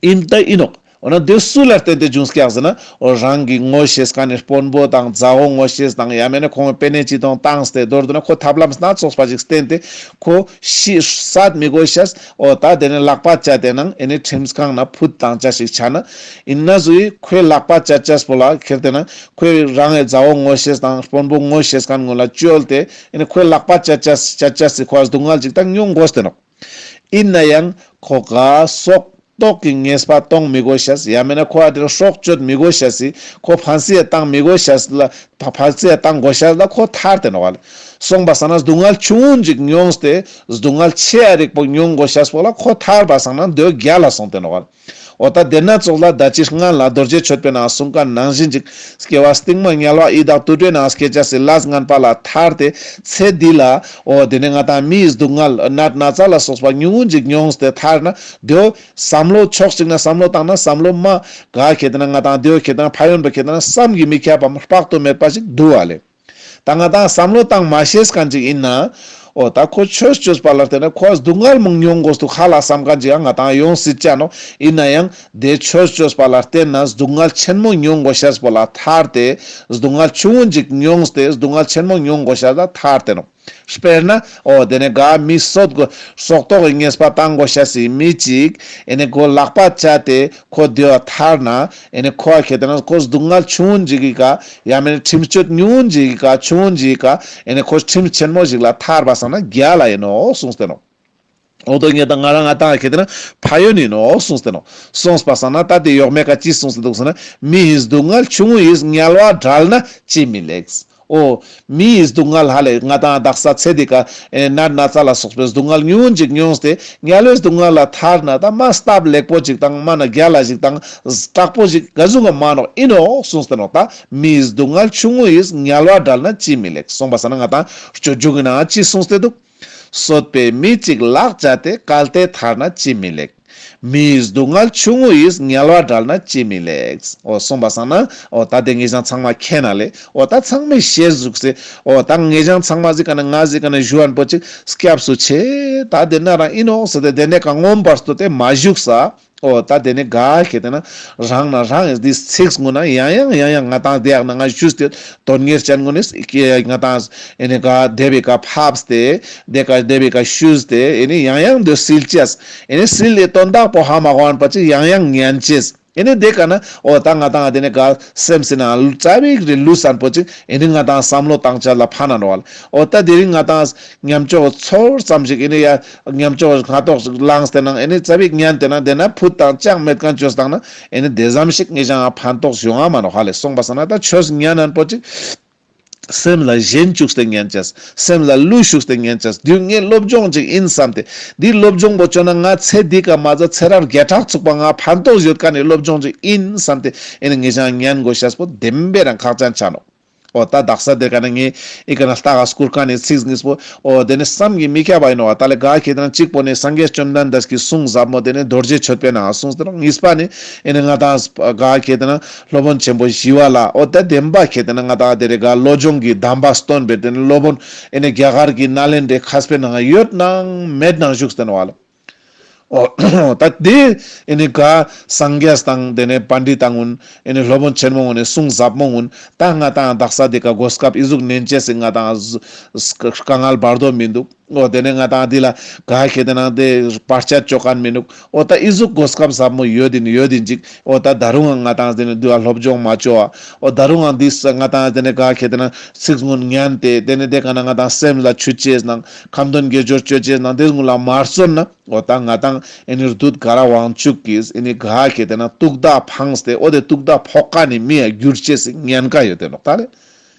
ཨིན་ད་ཨིན་ནོག། འོ་ན་དེ་སུ་ལ་བརྟེན་ཏེ་བྱུང་ཀྱག་ཟེར་ན། འོ་རང་གི་ངོ་ཤེས་མཁན་ནི་དཔོན་པོ་དང་མཛའ་བོ་ངོ་ཤེས་དང་ཡང་མེད་ན་ཁོང་གི་པེ་ནེ་ཅི་དང་བཏང་སྟེ་མདོར་བསྡུ་ན་ཁོ་ཐབས་ལམ་སྣ་ཚོགས་པ་ཞིག་བསྟེན་ཏེ་ཁོ་ཤི་བསད་མི་དགོས་ཤེས། འོ་ད་དེ་ནི་ལག་པ་བཅད་དེ་ནང་ཨེ་ནི་ཁྲིམས་ཁང་ན་ཕུད་བཏང་ཅེས་ཤིག་ཆ་ན། ཨིན་ན་ཟུག་ཁོའི་ལག་པ་བཅད་ཅེས་པོ་ལ་ཁེ་ཏེ་ན་ཁོའི་རང་གི་མཛའ་བོ་ངོ་ཤེས་དང་དཔོན་པོ་ངོ་ཤེས་མཁན་ངོ་ལ་བཅོལ་ཏེ་ཨེ་ནི་ཁོའི་ལག་པ་བཅད་ཅེས་བཅད་ཅེས་སི་ཁོ་སྡུག་བསྔལ་ཅིག་ད་མྱོང་དགོས་ཏེ་ནོག། ཨིན་ན་ཡང་ཁོ་ག་སྲོག་ཐོག་གི་ཉེས་པ་གཏོང་མི་དགོས་ཤེས། ཡང་མེད་ན་ཁོ་ཨ་དེ་རུ་སྲོག་གཅོད་མི་དགོས་ཤེས་སི་ཁོ་ཕན་སི་ཡ་བཏང་མི་དགོས་ཤེས་ལ་ཕ་ཕན་སི་ཡ་བཏང་དགོས་ཤེས་ལ་ཁོ་ཐར་ཏེ་ནོག་ག་ལེ། སོང་པ་སང་ན་སྡུག་བསྔལ་ཆུང་ངུ་ཅིག་མྱོང་སྟེ་སྡུག་བསྔལ་ཆེ་ཡ་རིག་པོ་མྱོང་དགོས་ཤེས་པོ་ལ་ཁོ་ཐར་པ་སང་ན་དེའོ་རྒྱལ་ལ་སོང་སྟེ་ནོག་ག་ལེ། འོ་ད་དེ་ན་ཚོགས་ལ་ད་ཅི་སྔན་ལ་རྡོ་རྗེ་གཅོད་པའི་ནང་གསུངས་མཁན་ནང་བཞིན་ཅིག། སྐྱེ་བ་སྟིང་མ་དམྱལ་བ་ཡི་དྭགས་དུད་འགྲོའི་ནང་སྐྱེ་ཅེས་སི་ལས་ངན་པ་ལ་ཐར་ཏེ་ཚེ་འདི་ལ་འོ་དེ་ནི་ང་ཏང་མི་ཡི་སྡུག་བསྔལ་ནད་ན་ཚ་ལ་སོགས་པ་ཉུང་ངུ་ཅིག་མྱོང་སྟེ་ཐར་ན་དེའོ་བསམ་བློ་ཕྱོགས་གཅིག་ན་བསམ་བློ་བཏང་ན་བསམ་བློ་མ་ག་ཁེ་ཏེ་ན་ང་ཏང་དེའོ་ཁེ་ཏེ་ན་ཕན་ཡོན་པོ་ཁེ་ཏེ་ན་བསམ་གྱིས་མི་ཁྱབ་པ་དཔག་ཏུ་མེད་པ་ཞིག་འདུག་ག་ལེ། ད་ང་ཏང་བསམ་བློ་བཏང་མ་ཤེས་མཁན་ཅིག་ཨིན་ན། འོ་ད་ཁོ་ཆོས་བཅོས་པ་ལ་བརྟེན་ན་ཁོ་སྡུག་བསྔལ་མང་མྱོང་དགོས་འདུག་ཧ་ལ་བསམ་མཁན་ཅིག་ཡང་ང་ཏང་ཡོང་སྲིད་ཅ་ནོག། ཨིན་ན་ཡང་དེ་ཆོས་བཅོས་པ་ལ་བརྟེན་ན་སྡུག་བསྔལ་ཆེན་མོ་མྱོང་དགོས་ཤེས་པོ་ལ་ཐར་ཏེ་སྡུག་བསྔལ་ཆུང་ངུ་ཅིག་མྱོང་སྟེ་སྡུག་བསྔལ་ཆེན་མོ་མྱོང་དགོས་ཤེས་ལ་ཐར་ཏེ་ནོག། དཔེར་ན་འོ་དེ་ནི་ག་མི་གསོད་དགོས་སྲོག་ཐོག་གི་ཉེས་པ་བཏང་དགོས་ཤེས་སི་མི་ཅིག་ཨེ་ནི་ཁོ་ལག་པ་བཅད་དེ་ཁོ་དེའོ་ཐར་ན་ཨེ་ནི་ཁོ་ཁེ་ཏེ་ན་ཁོ་སྡུག་བསྔལ་ཆུང་ངུ་ཅིག་གི་ཀ་ཡང་མེད་ན་ཁྲིམས་གཅོད་ཉུང་ངུ་ཅིག་གི་ཀ་ཆུང་ངུ་ཅིག་གི་ཀ་ཨེ་ནི་ཁོ་ཁྲིམས་ཆེན་མོ་ཞིག་ལ་ཐར་པ་སང་ན་རྒྱལ་ལ་ཨིན་ནོག་གསུངས་ཏེ་ནོག། འོ་དོ་ངེ་དང་ང་རང་ང་ཏང་ཁེ་ཏེ་ན་ཕན་ཡོན་ཨིན་ནོག་གསུངས་ཏེ་ནོག། གསུངས་པ་སང་ན་ད་དེ་ཡོག་མེ་ཀ་ཅི་གསུངས་ཏེ་འདུག་ཟེར་ན། མི་ཡི་སྡུག་བསྔལ་ཆུང་ངུ་ཡིས། དམྱལ་བ་བྲལ་ན་ཅི་མི་ལེགས། འོ། མི་ཡི་སྡུག་བསྔལ་ཧ་ལས་ང་ཏང་དག་ས་ཚེ་འདི་ཀ་ཨེ་ནད་ན་ཚ་ལ་སོགས་པའི་སྡུག་བསྔལ་ཉུང་ངུ་ཅིག་མྱོང་སྟེ་དམྱལ་བའི་སྡུག་བསྔལ་ལ་ཐར་ན་ད་མ་སྟབས་ལེགས་པོ་ཅིག་དང་མ་ན་རྒྱལ་ལ་ཞིག་དང་དྲག་པོ་ཞིག་ག་ཟུག་ག་མ་ནོག་ཨིན་ནོག་གསུངས་ཏེ་ནོག། ད་མི་ཡི་སྡུག་བསྔལ་ཆུང་ངུ་ཡིས། དམྱལ་བ་བྲལ་ན་ཅི་མི་ལེགས། གསུངས་པ་སང་ན་ང་ཏང་སྤྱོད་འཇུག་གི་ནང་ཅི་གསུངས་ཏེ་འདུག། གསོད་པའི་མི་གཅིག་ལག་བཅད་དེ། གལ་ཏེ་ཐར་ན་ཅི་མི་ལེགས། མིའི་སྡུག་བསྔལ་ཆུང་ངུ་ཡིས། དམྱལ་བ་བྲལ་ན་ཅི་མི་ལེགས། འོ་གསུངས་པ་སང་ན་འོ་ད་དེ་ངེད་ཅག་ཚང་མ་མཁྱེན་ན་ལེ། འོ་ད་ཚང་མས་ཤེས་ཟུག་སེ། འོ་ད་ངེད་ཅག་ཚང་མ་ཟིག་ག་ན་ང་ཟིག་ག་ན་ཞུ་བ་པོ་ཅིག་སྐྱབས་སུ་མཆི། ད་དེ་ན་རང་ཨིན་ནོག་ཟེར་ཏེ་དེ་ནས་ཀ་མངོན་པར་བསྟོད་དེ་མ་བཞུགས་ས། འོ་ད་དེ་ནས་ག་ཁེ་དེ་ན་རང་ན་རང་ཨེ་འདི་ཚིག་ངུ་ན་ཡང་ཡང་ཡང་ཡང་ང་ཏང་དེ་ཡག་ན་ང་ཞུས་ཏེ་དོན་གཉེར་ཅན་ངུ་ནས་ང་ཏང་ཨེ་ནས་ག་དེ་བི་ཀ་ཕབས་ཏེ་དེ་ཀ་དེ་བི་ཀ་ཞུས་ཏེ་ཨེ་ནས་ཡང་ཡང་དེ་སིལ་ཅེས་ཨེ་ནས་སིལ་ལེ་དོན་དག་པོ་ཧ་མ་གོ་བ་པ་ཅིག་ཡང་ཡང་ཉན་ཅེས། ཨེ་ནས་དེ་ཀ་ན་འོ་ད་ང་ཏང་དེ་ནས་ག་སེམས་སི་ན་ལུ་ཙ་བིག་རེ་ལུས་སན་པོ་ཅིག་ཨེ་ནས་ང་ཏང་བསམ་བློ་བཏང་ཅེས་ལ་ཕན་ན་རོ་བ་ལ། འོ་ད་དེ་རིང་ང་ཏང་ཉམས་ཆོག་ཚོར་ཙམ་ཞིག་ཨེ་ནས་ཡ་ཉམས་ཆོག་སྔ་ཏོག་ཞིག་ལངས་ཏེ་ནང་ཨེ་ནས་ཙ་བིག་ཉན་ཏེ་ན་དེ་ན་ཕུད་དང་ཅང་མེད་མཁན་བཅོས་བཏང་ན་ཨེ་ནས་དེ་ཙམ་ཞིག་ངེད་ཅག་ཕན་ཐོགས་བྱུང་ང་མ་ནོག་ཧ་ལེ། གསུངས་པ་སང་ན་ད་ཆོས་ཉན་ན་པོ་ཅིག་སེམས་ལ་ཞེན་བཅུག་སྟེ་ཉན་ཅེས། སེམས་ལ་ལུས་ཞུགས་ཏེ་ཉན་ཅེས། དུས་ངའི་སློབ་སྦྱོང་ཅིག་ཨིན་བསམ་སྟེ། འདི་སློབ་སྦྱོང་པོ་བཅོ་ན་ང་ཚེ་འདི་ཀ་མ་ཟད་ཚེ་རབས་བརྒྱ་ཕྲག་ཚུགས་པ་ང་ཕན་ཐོགས་ཡོད་མཁན་ནི་སློབ་སྦྱོང་ཅིག་ཨིན་བསམ་སྟེ་ཨེ་ནས་ངེད་ཅག་ཉན་དགོས་ཤེས་པོ་བདེན་པའི་རང་ཁག་ཅན་ཆ་ནོག། འོ་ད་དག་ས་དེ་ཀ་ན་ངས་ཨི་ཀ་ན་ལྟ་ག་སྐུར་ཀ་ནས་ཚིག་ངིས་པོ། འོ་དེ་ནས་བསམ་གྱིས་མི་ཁྱབ་པ་ཡིན་ནོ་བ། ད་ལེ་ག་ཁེ་དེ་ན་གཅིག་པོ་ནས་སངས་རྒྱས་བཅོམ་ལྡན་འདས་ཀྱི་གསུང་ཟབ་མོ་དེ་ནས་རྡོ་རྗེ་གཅོད་པའི་ནང་གསུངས་ཏེ་ནོ། གཉིས་པ་ནི་ཨེ་ནས་ང་ཏང་ག་ཁེ་དེ་ན་སློབ་དཔོན་ཆེན་པོ་ཞི་བ་ལྷ། འོ་ད་བདེན་པ་ཁེ་དེ་ན་ང་ཏང་དེ་རེ་ག་བློ་སྦྱོང་གི་གདམས་པ་སྟོན་པའི་དེ་ནས་སློབ་དཔོན་ཨེ་ནས་རྒྱ་གར་གྱི་ནཱ་ལེནྡྲའི་མཁས་པའི་ནང་ཡོད་ནང་མེད་ནང་བཞུགས་ཏེ་ནོ་བ་ལ། འོ་ད་དེ་ཨེ་ནི་ག་སངས་རྒྱས་དང་དེ་ནས་པཎྜི་ཏ་གུན་ཨེ་ནི་སློབ་དཔོན་ཆེན་མོ་གུན་ནི་གསུང་ཟབ་མོ་གུན་ད་ང་ཏང་དག་ས་དེ་ཀ་གོ་སྐབས་ཨི་ཟུག་ནན་ཅེས་སི་ང་ཏང་དཀའ་ངལ་བར་དོ་མི་འདུག། འོ་དེ་ནས་ང་ཏང་དེ་ལ་ག་ཁེ་དེ་ནང་དེ་བར་ཆད་ཅོ་མཁན་མི་འདུག། འོ་ད་ཨི་ཟུག་གོ་སྐབས་ཟབ་མོ་ཡོད་ཨིན་ཡོད་ཨིན་ཅིག། འོ་ད་ད་རུང་ང་ཏང་དེ་ནས་དུ་བ་སློབ་སྦྱོང་མ་ཅོ་བ། འོ་ད་རུང་ང་ཏང་དེ་ནས་ག་ཁེ་དེ་ནང་ཚིག་གུན་ཉན་ཏེ་དེ་ནས་དེ་ཀ་ན་ང་ཏང་སེམས་ལ་ཆུད་ཅེས་ནང་ཁ་འདོན་དགེ་སྦྱོར་ཅོ་ཅེས་ནང་དེ་གུན་ལ་མ་བརྩོན་ན། འོ་ད་ང་ཏང་ཨེ་ནི་བདུད་དགའ་རབ་དབང་ཕྱུག་གིས་ཨེ་ནི་ག་ཁེ་དེ་ནང་དུག་མདའ་འཕངས་ཏེ་འོ་དེ་དུག་མདའ་ཕོག་མཁན་ནི་མི་ཡ་གྱུར་ཅེས་སི་ཉེན་ཁ་ཡོད་དེ་ནོག་ད་ལེ།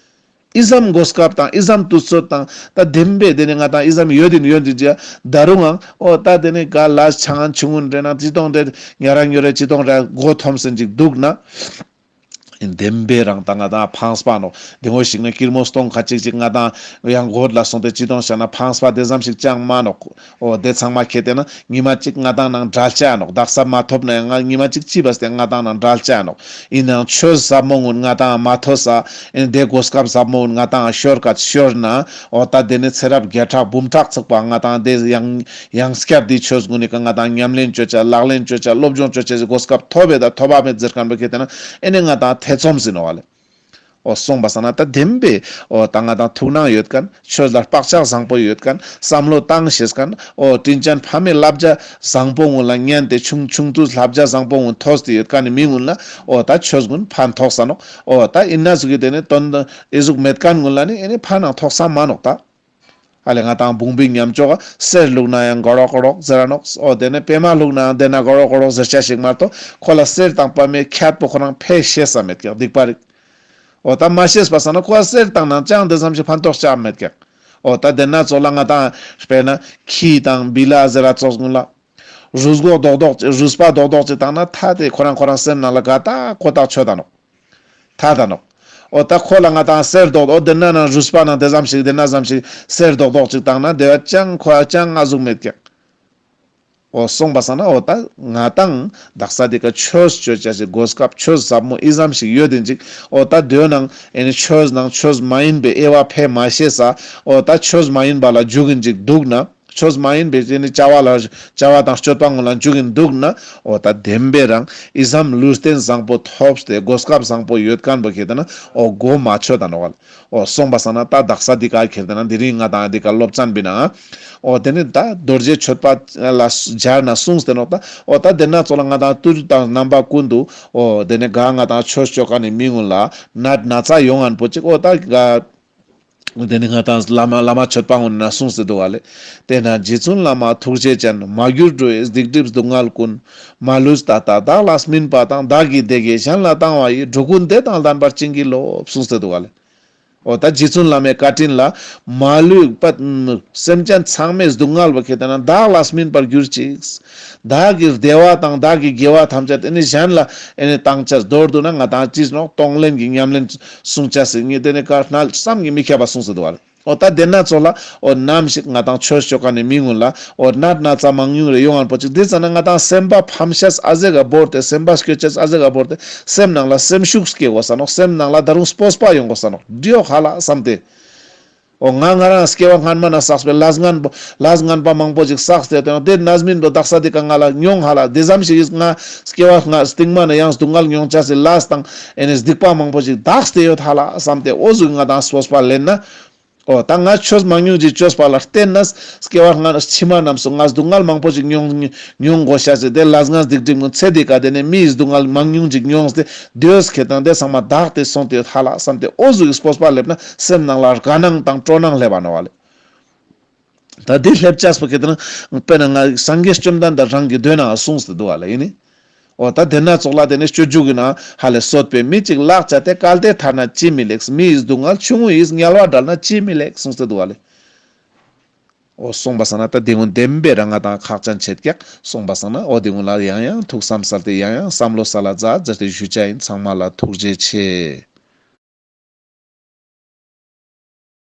ཨི་ཙམ་གོ་སྐབས་དང་ཨི་ཙམ་དུས་ཚོད་དང་ད་བདེན་པའི་དེ་ནི་ང་ཏང་ཨི་ཙམ་ཡོད་དེ་ནི་ཡོད་དེ་ཅི་ཡ་ད་རུང་ང་འོ་ད་དེ་ནི་ག་ལ་ཆང་ཆུང་ངུན་རེ་ན་ཅི་གཏོང་རེ་ཉ་ར་ཉོ་རེ་ཅི་གཏོང་རེ་མགོ་འཐོམས་སེ་ཅིག་འདུག་ན། བདེན་པའི་རང་ད་ང་ཏང་ཕངས་པ་ནོག། དེ་ངོ་ཞིག་ན་ཀིར་མོ་སྟོང་ཁ་ཅིག་ཅིག་ང་ཏང་ཡང་གོད་ལ་སོང་སྟེ་ཅི་གཏོང་བྱ་ན་ཕངས་པ་དེ་ཙམ་ཞིག་ཅང་མ་ནོག། འོ་དེ་ཚང་མ་ཁེ་དེ་ན་ཉི་མ་ཅིག་ང་ཏང་ནང་བྲལ་ཆ་ནོག། དག་ས་མ་ཐོབ་ན་ཡང་ང་ཉི་མ་ཅིག་ཅི་བས་ཏེ་ང་ཏང་ནང་བྲལ་ཆ་ནོག། ཨིན་ནའང་ཆོས་ཟབ་མོ་གུན་ང་ཏང་མ་ཐོས་ས་ཨིན་དེ་གོ་སྐབས་ཟབ་མོ་གུན་ང་ཏང་ཤོར་ཀ་ཤོར་ན་འོ་ད་དེ་ནི་ཚེ་རབས་བརྒྱ་ཕྲག་འབུམ་ཕྲག་ཚུགས་པ་ང་ཏང་དེ་ཡང་ཡང་སྐྱར་དེ་ཆོས་གུན་ནི་ཀ་ང་ཏང་ཉམས་ལེན་ཅོ་ཆ་ལག་ལེན་ཅོ་ཆ་སློབ་སྦྱོང་ཅོ་ཆ་སི་གོ་སྐབས་ཐོབ་བེ་ད་ཐོབ་བ་མེད་ཟེར་མཁན་པོ་ཁེ་དེ་ན་ཨེ་ནི་ང་ཏང་ཐེ་ཚོམ་ཟིན་ནོག་ལེ། འོ་སོང་པ་སང་ན་ད་བདེན་པའི་འོ་ད་ང་ཏང་ཐུགས་སྣང་ཡོད་མཁན་ཆོས་ལ་བག་ཆགས་བཟང་པོ་ཡོད་མཁན་བསམ་བློ་བཏང་ཤེས་མཁན་འོ་དྲིན་ཅན་ཕ་མའི་བསླབ་བྱ་བཟང་པོ་གུན་ལ་ཉན་ཏེ་ཆུང་ཆུང་དུས་བསླབ་བྱ་བཟང་པོ་གུན་ཐོས་ཏེ་ཡོད་མཁན་ནི་མི་གུན་ལ་འོ་ད་ཆོས་གུན་ཕན་ཐོགས་ས་ནོག། འོ་ད་ཨིན་ན་ཟུག་གི་དེ་ནི་དོན་ཨི་ཟུག་མེད་མཁན་གུན་ལ་ནི་ཨེ་ནི་ཕན་ནང་ཐོགས་ས་མ་ནོག་ད། ཨ་ལེ་ང་ཏང་བུང་བུའི་ཉམས་ཆོག་ག་གསེར་བླུགས་ན་ཡང་གོ་རོག་གོ་རོག་ཟེར་ར་ནོག། འོ་དེ་ནས་པད་མ་བླུགས་ན་ཡང་དེ་ན་གོ་རོག་གོ་རོག་ཟེར་ཆ་ཞིག་མ་གཏོགས་ཁོ་ལ་གསེར་དང་པད་མའི་ཁྱད་པོ་ཁོ་རང་ཕལ་ཤེས་ས་མེད་ཀྱག་སྡིག་པ་རིག། འོ་ད་མ་ཤེས་པ་སང་ན་ཁོ་ལ་གསེར་བཏང་ན་ཅང་དེ་ཙམ་ཞིག་ཕན་ཐོགས་ཅང་མེད་ཀྱག། འོ་ད་དེ་ན་ཚོ་ལ་ང་ཏང་དཔེར་ན་ཁྱི་དང་བི་ལ་ཟེར་ར་ཙོགས་གུན་ལ་རུས་གོག་རྡོག་རྡོག་ཅིག་རུས་པ་རྡོག་རྡོག་ཅིག་བཏང་ན་ཐ་དེ་ཁོ་རང་ཁོ་རང་སེམས་ནང་ལ་ག་ད་ཁོ་ཐག་ཆོད་ད་ནོག། ཐ་ད་ནོག། འོ་ད་ཁོ་ལ་ང་ཏང་གསེར་རྡོག་རྡོག་དེ་ན་ན་རུས་པ་ནང་དེ་ཙམ་ཞིག་དེ་ན་ཙམ་ཞིག་གསེར་རྡོག་རྡོག་ཅིག་བཏང་ན་དེ་བ་ཅང་ཁོ་ཡ་ཅང་ང་ཟུག་མེད་ཀྱག། འོ་སོང་པ་སང་ན་འོ་ད་ང་ཏང་དག་ས་དེ་ཀ་ཆོས་ཅོ་ཆ་ཞིག་གོ་སྐབས་ཆོས་ཟབ་མོ་ཨི་ཙམ་ཞིག་ཡོད་དེ་ཅིག། འོ་ད་དེ་ནང་ཨེ་ནི་ཆོས་ནང་ཆོས་མ་ཡིན་པའི་དབྱེ་བ་ཕལ་མ་ཤེས་ས། འོ་ད་ཆོས་མ་ཡིན་པ་ལ་འཇུག་གིན་ཅིག་འདུག་ན། ཆོས་མ་ཡིན་པའི་དེ་ནི་བྱ་བ་ལ་བྱ་བ་དང་སྤྱོད་པ་ངོ་ལ་འཇུག་གིན་འདུག་ན། འོ་ད་བདེན་པའི་རང་ཨི་ཙམ་ལུས་རྟེན་བཟང་པོ་ཐོབ་སྟེ་གོ་སྐབས་བཟང་པོ་ཡོད་མཁན་པོ་ཁེ་དེ་ན་འོ་གོ་མ་ཆོད་ད་ནོག་ལེ། འོ་སོང་པ་སང་ན་ད་དག་ས་འདི་ག་ཁེ་དེ་ན་དེ་རིང་ང་ཏང་འདི་ག་སློབ་ཚན་པི་ན་འོ་དེ་ནི་ད་རྡོ་རྗེ་གཅོད་པ་ལ་སྦྱར་ན་གསུངས་ཏེ་ནོག་ད། འོ་ད་དེ་ན་ཚོ་ལ་ང་ཏང་དུས་དང་རྣམ་པ་ཀུན་ཏུ་འོ་དེ་ནི་ག་ང་ཏང་ཆོས་ཅོ་མཁན་ནི་མི་ངོ་ལ་ནད་ན་ཚ་ཡོང་ངན་པོ་ཅིག་འོ་ད་ག། དེ་ནི་ང་ཏང་བླ་མ་བླ་མ་མཆོད་པ་ངོ་ན་གསུངས་ཏེ་འདུག་ག་ལེ། དེས་ན་རྗེ་བཙུན་བླ་མ་ཐུགས་རྗེ་ཅན། མ་གྱུར་འགྲོ་བའི་སྡིག་སྒྲིབ་སྡུག་བསྔལ་ཀུན། མ་ལུས་ད་ལྟ་བདག་ལ་སྨིན་པ་དང་། བདག་གིས་དེ་དགེ་གཞན་ལ་བཏང་བ་ཡིས། འགྲོ་ཀུན་བདེ་དང་ལྡན་པར་བྱིན་གྱིས་རློབས། གསུངས་ཏེ་འདུག་ག་ལེ། འོ་ད་རྗེ་བཙུན་བླ་མའི་བཀའ་དྲིན་ལ་མ་ལུས་པ་སེམས་ཅན་ཚང་མའི་སྡུག་བསྔལ་བོ་ཁེ་དེ་ན་བདག་ལ་སྨིན་པར་གྱུར་ཅིག། བདག་གི་བདེ་བ་དང་བདག་གི་དགེ་བ་ཐམས་ཅད་དེ་ནི་གཞན་ལ་ཨེ་ནི་བཏང་ཆ་མདོར་བསྡུ་ན་ང་ཏང་ཅི་ནོག་གཏོང་ལེན་གྱི་ཉམས་ལེན་གསུང་ཆ་ཟེར་ངེས་དེ་ནི་བཀའ་གནང་བསམ་གྱིས་མི་ཁྱབ་པ་གསུངས་ཏེ་འདུག་ག་ལེ། འོ་ད་དེ་ན་ཙོགས་ལ་འོ་ནམ་ཞིག་ང་དང་ཆོས་ཅོ་ཁན་ནི་མི་གུན་ལ་འོ་ནད་ན་ཚ་མང་ཉུང་རེ་ཡོང་ངན་པོ་ཅིག་དེ་ཙ་ན་ང་དང་སེམས་པ་ཕམ་ཤེས་ཨ་ཟེ་ག་བོར་ཏེ་སེམས་པ་སྐྱོ་ཅེས་ཨ་ཟེ་ག་བོར་ཏེ་སེམས་ནང་ལ་སེམས་ཤུགས་སྐྱེ་དགོས་ས་ནོག། སེམས་ནང་ལ་ད་རུང་སྤོབས་པ་ཡོང་དགོས་ས་ནོག། འདྲིའོ་ཧ་ལ་བསམ་སྟེ། འོ་ང་ང་རང་སྐྱེ་བ་སྔན་མ་ན་བསགས་པའི་ལས་ངན་པོ་ལས་ངན་པ་མང་པོ་ཅིག་བསགས་ཏེ་ཡོད་དེ་ནས་མིན་པོ་དག་ས་དེ་ཀ་ང་ལ་མྱོང་ཧ་ལ་དེ་ཙམ་ཞིག་ང་སྐྱེ་བ་སྔ་སྟིང་མ་ན་ཡང་སྡུག་བསྔལ་མྱོང་ཅེས་སི་ལས་དང་ཨེ་ནི་སྡིག་པ་མང་པོ་ཅིག་དག་སྟེ་ཡོད་ཧ་ལ་བསམ་སྟེ་འོ་ཟུག་ང་དང་སྤོབས་པ་ལེན་ན། འོ་ད་ང་ཆོས་མང་ཉུང་ཅིག་ཅོས་པ་ལ་བརྟེན་ནས་སྐྱེ་བ་སྔ་ཕྱི་མ་རྣམས་སུ་ང་སྡུག་བསྔལ་མང་པོ་ཅིག་མྱོང་མྱོང་དགོས་ཤེས་སི་དེ་ལས་ངན་སྡིག་སྒྲིབ་ཀུན་ཚེ་འདི་ཀ་དེ་ནས་མིའི་སྡུག་བསྔལ་མང་ཉུང་ཅིག་མྱོང་སྟེ་དེ་ཡོད་ཁེ་དང་དེ་ཚང་མ་དག་སྟེ་སོང་སྟེ་ཡོད་ཧ་ལ་བསམ་སྟེ་འོ་ཟུག་གི་སྤོབས་པ་སླེབས་ན་སེམས་ནང་ལ་དགའ་སྣང་དང་སྤྲོ་སྣང་སླེབས་པ་ནོག་ལེ། ད་དེ་སླེབས་ཅེས་པོ་ཁེ་དེ་ན་དཔེར་ན་ང་སངས་རྒྱས་བཅོམ་ལྡན་འདས་རང་གི་མདོ་ན་གསུངས་ཏེ་འདུག་ལེ་ཡིན་ནི། འོ་ད་དེ་ན་ཙོགས་ལ་དེ་ནས་སྤྱོད་འཇུག་གི་ནང་ཧ་ལས་གསོད་པའི་མི་གཅིག་ལག་བཅད་དེ། གལ་ཏེ་ཐར་ན་ཅིས་མི་ལེགས། མི་ཡི་སྡུག་བསྔལ་ཆུང་ངུ་ཡིས། དམྱལ་བ་བྲལ་ན་ཅིས་མི་ལེགས་གསུངས་ཏེ་འདུག་ལེ། འོ་སོང་པ་སང་ན་ད་དེ་གུན་བདེན་པའི་རང་ང་དང་ཁག་ཅན་ཆེད་ཀྱག་སོང་པ་སང་ན་འོ་དེ་གུན་ལ་ཡང་ཡང་ཐུགས་བསམ་གསལ་ཏེ་ཡང་ཡང་བསམ་བློ་གསལ་ལ་མཛད་ཟེར་ཏེ་ཞུ་ཅེས་ཡིན། ཚང་མ་ལ་ཐུགས་རྗེ་ཆེ།